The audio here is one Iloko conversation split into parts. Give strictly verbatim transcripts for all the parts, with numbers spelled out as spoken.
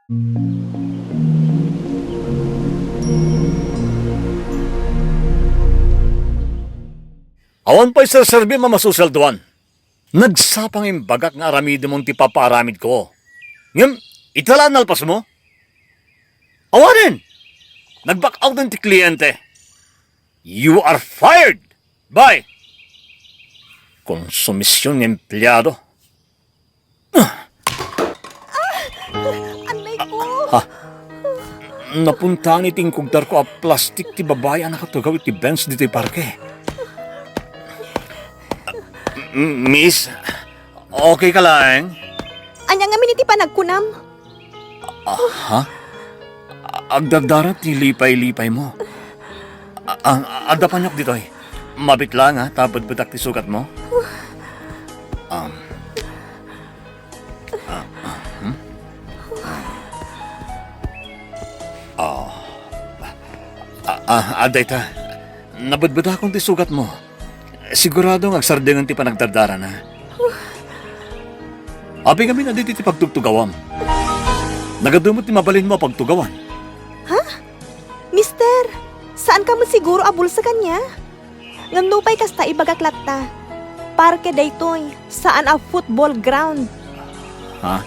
Awan pay serserbim a masuseldoan. Nagsapa nga imbagak nga aramidemon ti papaaramidko. Ngem, ita la nalpasmo? Awanen! Nag-back out ti kliyente. You are fired! Bye! Konsumision nga empleado. Anay ko! Ha? Napuntaan iti inkugtarko a plastik ti babai a nakatugaw iti bench ditoy parke. M-, Miss, okay ka laeng? Ania ngamin iti panagkunam? Aha? Agdardara ti lipay-lipaymo. A-, a-, adda paniok ditoy. Mabit laeng, ha, ta betbetak ti sugatmo. Um. Ah, ah, hmm? Ah. Ah, ah, adda ita. Nabetbetakon ti sugatmo. Sigurado nga agsardengem ti panagdardarana. Apay ngamin a ditoy ti pagtugtugawam? Nagadu met ti mabalinmo a pagtugawan. Ha? Mister, saanka met siguro a bulsa kaniak? Ngem nupay kasta, ibagak latta. Parke daytoy, saan a football ground. Ha?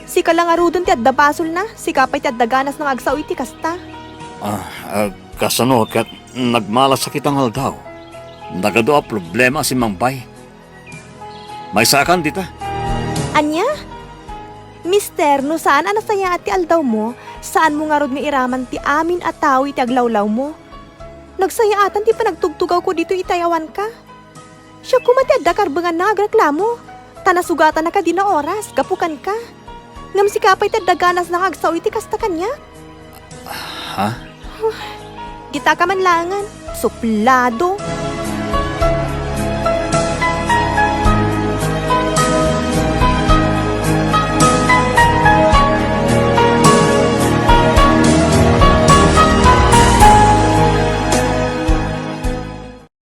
Sika la ngaruden ti adda basolna, sika pay ti adda ganasna nga agsao iti kasta. Ah, ah, kasano ket nagmalas a kita nga aldaw? Nagadu a problema a simmangbay. Maysakan dita. Ania? Mister, no saan a nasayaat ti aldawmo, saanmo ngarud nga iraman ti amin a tao iti aglawlawmo. Nagsayaatan ti panagtugtugawko ditoy iti ayawanka. Siak koma ti adda karbenganna nga agreklamo, ta nasugatanna kadin a oras gapu kenka. Ngem sika pay ti adda ganasna nga agsao iti kasta kaniak. Ha? Ditaka man laengen, suplado.